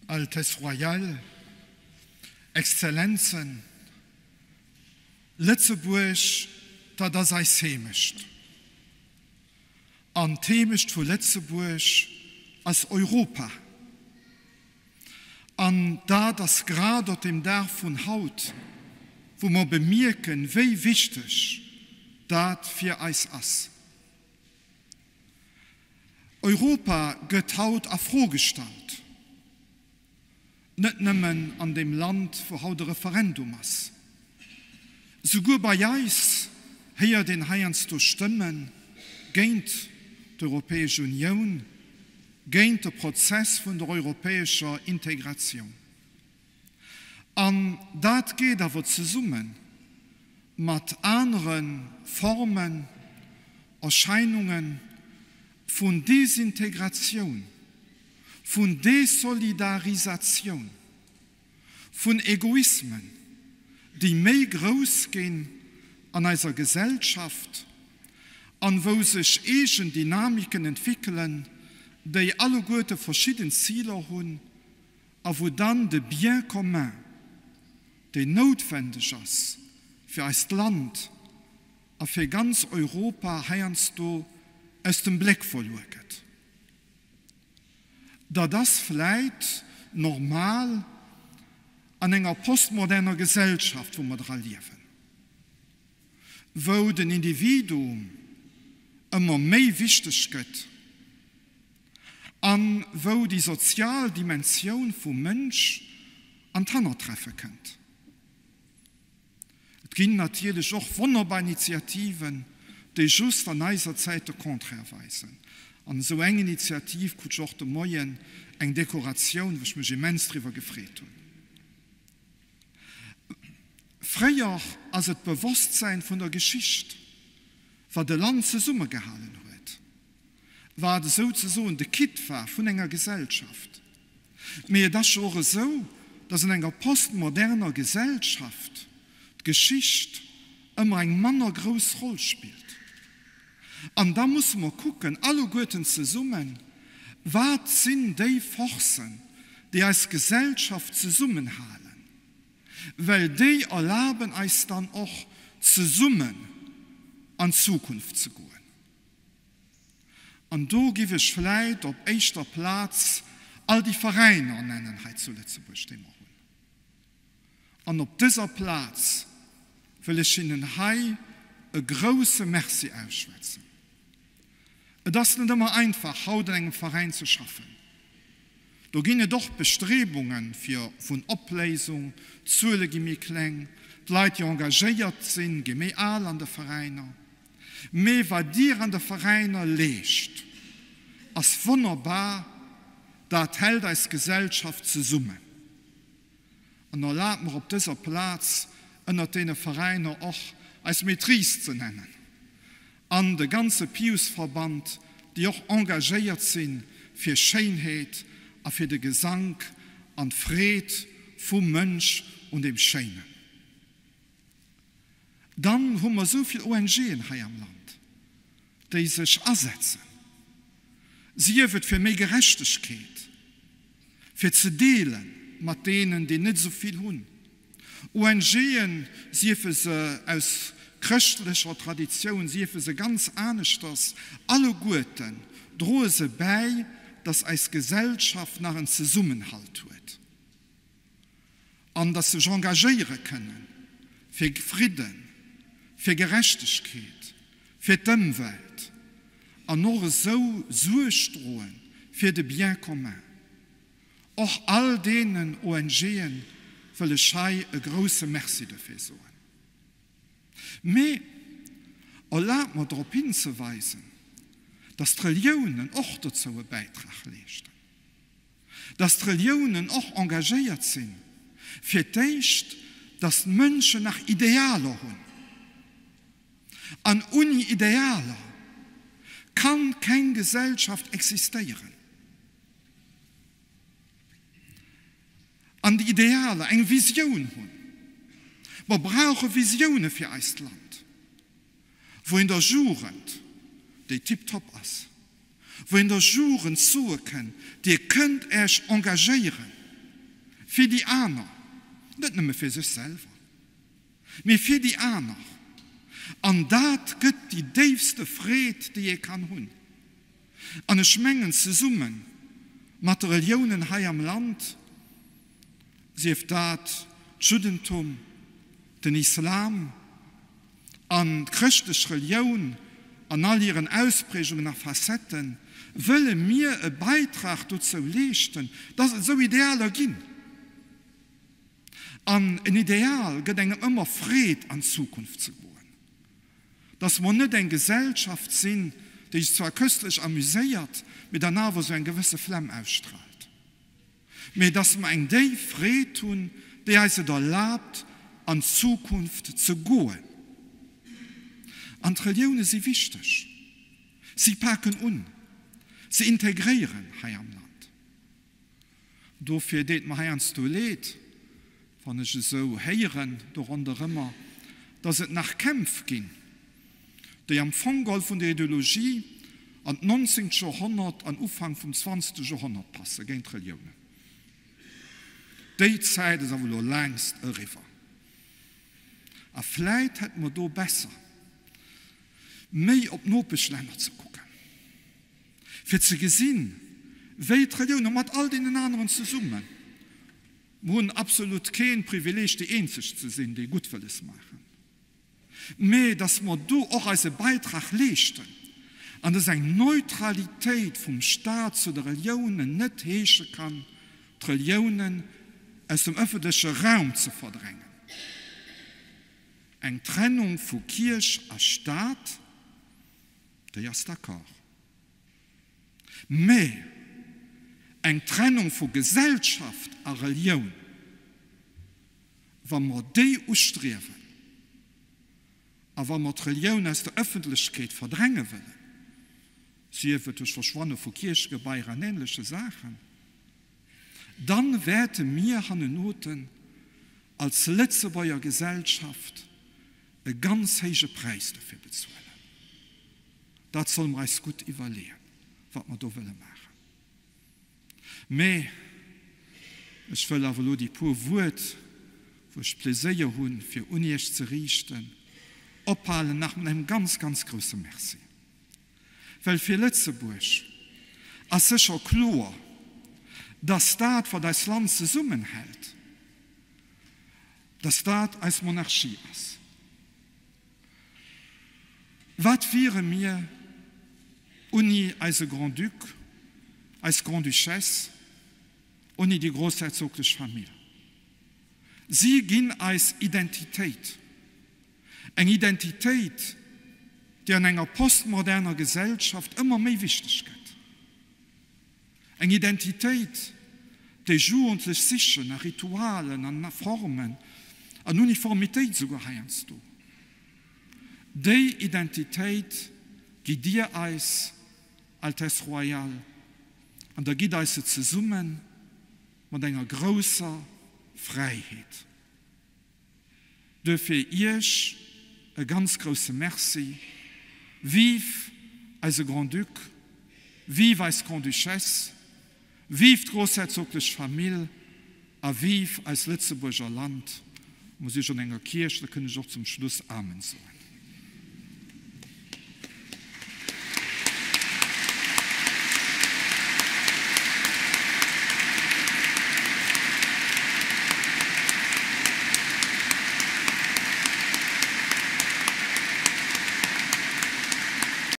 Altesse Royale, Exzellenzen, Lëtzebuerg, dat ass eis Heemecht. An d'Heemecht vu Lëtzebuerg ass Europa. An dat ass grad op dem Dag vun haut, wou mer bemierken, wéi wichteg dat fir eis ass. Europa gëtt haut a Fro gestallt, net nëmmen an deem Land, wou haut e Referendum ass. Souguer bei eis héiert een heiansdo Stëmme géint d'Europäesch Unioun, géint de Prozess vun der europäescher Integratioun. An dat geet awer zesumme mat anere Formen, Erscheinunge vun Desintegratioun, vun Desolidarisatioun, vun Egoismen, déi méi grouss ginn an eiser Gesellschaft an wou sech eegen Dynamiken entwéckelen, déi alleguerte verschidden Ziler hunn a wou dann de Bien commun, deen noutwendeg ass fir eist Land a fir ganz Europa, heiansdo aus dem Bléck verluer gëtt. Dat ass vläit normal an enger postmoderner Gesellschaft, wou mer dra liewen, wou den Individuum ëmmer méi wichteg gëtt an wou déi sozial Dimensioun vum Mënsch an d'Hannertreffe kënnt. Et ginn natierlech och wonnerbar Initiativen, déi just an eiser Zäit de Contraire weisen. An esou eng Initiativ krut ech och de Moien, eng Dekoratioun, wou ech mech immens driwwer gefreet hunn. Fréier ass et d'Bewosstsäin vun der Geschicht, wat e Land zesummegehalen huet. wat esouzesoen de Kitt war vun enger Gesellschaft. Mee et ass jo och esou, dass an enger postmoderner Gesellschaft d'Geschicht ëmmer eng manner grouss Roll spillt. An da musse mer kucken, alleguerten zesummen, Wat sinn déi Forcen, déi eis Gesellschaft zesummenhalen? Well déi erlaben eis dann och, zesummen an d'Zukunft ze goen. An do giff ech vläit op éischter Plaz all déi Veräiner nennen hei zu Lëtzebuerg, déi mer hunn. An op dëser Plaz wëll ech hinnen hei e grouse Merci ausschwätzen. Et ass net ëmmer einfach, haut an engem Veräin ze schaffen. Do ginn et och Bestrebunge fir vun Opléisung, d'Zuele gi méi kleng, d'Leit, déi engagéiert sinn, gi méi al an de Veräiner. Mee wat Dir an de Veräiner leescht, ass wonnerbar, dat hält eis Gesellschaft zesummen. An erlaabt mer op dëser Plaz ënnert deene Veräiner och eis Maîtrise ze nennen an de ganze Piusverband, déi och engagéiert si fir Schéinheet a fir de Gesank an d'Freed vum Mënsch un dem Schéinen. Dann hu mer esou vill ONGen hei am Land, déi sech asetzen, sief et fir méi Gerechtegkeet, fir ze deele mat deenen, déi net esou vill hunn, ONGen, siefe se aus chrëschtlecher Traditioun, siefe se ganz aneschters, alleguerten droe se bäi, dass eis Gesellschaft nach en Zesummenhalt huet. An datt sech engagéiere kënne fir Fridden, fir Gerechtegkeet, fir d'Ëmwelt an och esou Suerg droe fir de Bien commun. Och all deenen ONGe wëll ech hei e grouse Merci dofir soen. Mee erlaabt mer drop hinzeweisen, datt d'Reliounen och dozou e Bäitrag leeschten. Dass d'Reliounen och engagéiert sinn, fir d'éischt, dass d'Mënschen nach Idealer hunn. An unni Idealer kann keng Gesellschaft existéieren. An déi Idealer, eng Visioun hunn. Mer brauche Visioune fir eist Land, wou een der Jugend, déi tiptop ass, wou een der Jugend soe kënn, Dir kënnt Äech engagéieren. Fir déi aner, net nëmme fir sech selwer, mee fir déi aner. An dat gëtt déi déifste Freed, déi ee kann hunn. An ech mengen, zesumme mat de Reliounen hei am Land, sief dat d'Juddentum, den Islam an d'chrëschtlech Relioun an all hiren Ausprägungen a Facetten, wëlle mir e Beitrag dozou leeschten, dass et esou Idealer ginn. An en Ideal gëtt engem ëmmer Freed an d'Zukunft ze goen. Dass mer net eng Gesellschaft sinn, déi sech zwar köstlech amuséiert, mee dann awer esou eng gewësse Flemm ausstraalt. Mee dass mer eng déif Freed hunn, déi eis et erlaabt, an d'Zukunft ze goen. An d'Relioune si wichteg. Si paken un. Se integréieren hei am Land. Dofir deet mer heiansdo leed, wann ech esou héieren do ronderëmmer, dass et nach Kämpf ginn, déi am Fong geholl vun der Ideologie an d'nonzéngt Joerhonnert an Ufank vum zwanzegste Joerhonnert passe géint d'Reliounen. Déi Zäit ass awer elo längst eriwwer. A vläit hätte mer do besser, méi op d'Nopeschlänner ze kucken. Fir ze gesinn, wéi d'Relioune mat all deenen aneren zesummen, mer hunn absolut keen Privileeg déi eenzeg ze sinn, déi gutt wëlles maachen, mä dass mer do och eise Beitrag leeschten an dass eng Neutralitéit vum Stat zu de Reliounen net heesche kann, d'Reliounen aus dem öffentleche Raum ze verdrängen. Eng Trennung vu Kierch a Stat, Déi ass d'accord. Mä eng Trennung vu Gesellschaft a Relioun, wa mer déi ustriewen a wa mer d'Relioun aus der Ëffentlechkeet verdränge wëllen, sief et duerch Verschwanne vu Kierchegebaier an ähnleche Saachen, dann wäerte mir hannenoten als Lëtzebuerger Gesellschaft e ganz héije Präis dofir bezuelen. Dat solle mer eis gutt iwwerleeën, wat mer do wëlle maachen. Mä ech wëll awer elo déi puer Wuert, wou ech d'Pléséier hunn, fir un Iech ze riichten, ophalen nach mat engem ganz, ganz grouse Merci. Well fir Lëtzebuerg ass sécher kloer, dass dat, wat eist Land zesummenhält, dass dat eis Monarchie ass. Wat wiere mir unni eise Grand-Duc, eis Grande-Duchesse, unni déi groussherzoglech Famill? Si ginn eis Identitéit. Eng Identitéit, déi an enger postmoderner Gesellschaft ëmmer méi wichteg gëtt. Eng Identitéit, déi Jugendlech sichen a Ritualen an a Formen, an Uniformitéit esouguer heiansdo. Déi Identitéit gitt Dir eis, Altesse Royale, an Der gitt eis se zesumme mat enger grousser Fräiheet. Duerfir Iech e ganz grousse Merci. Vive eise Grand-Duc, vive eis Grand-Duchesse, vive d'groussherzoglech Famill a vive eist Lëtzebuerger Land. Mer si jo an enger Kierch, da kënn ech och zum Schluss Amen soen.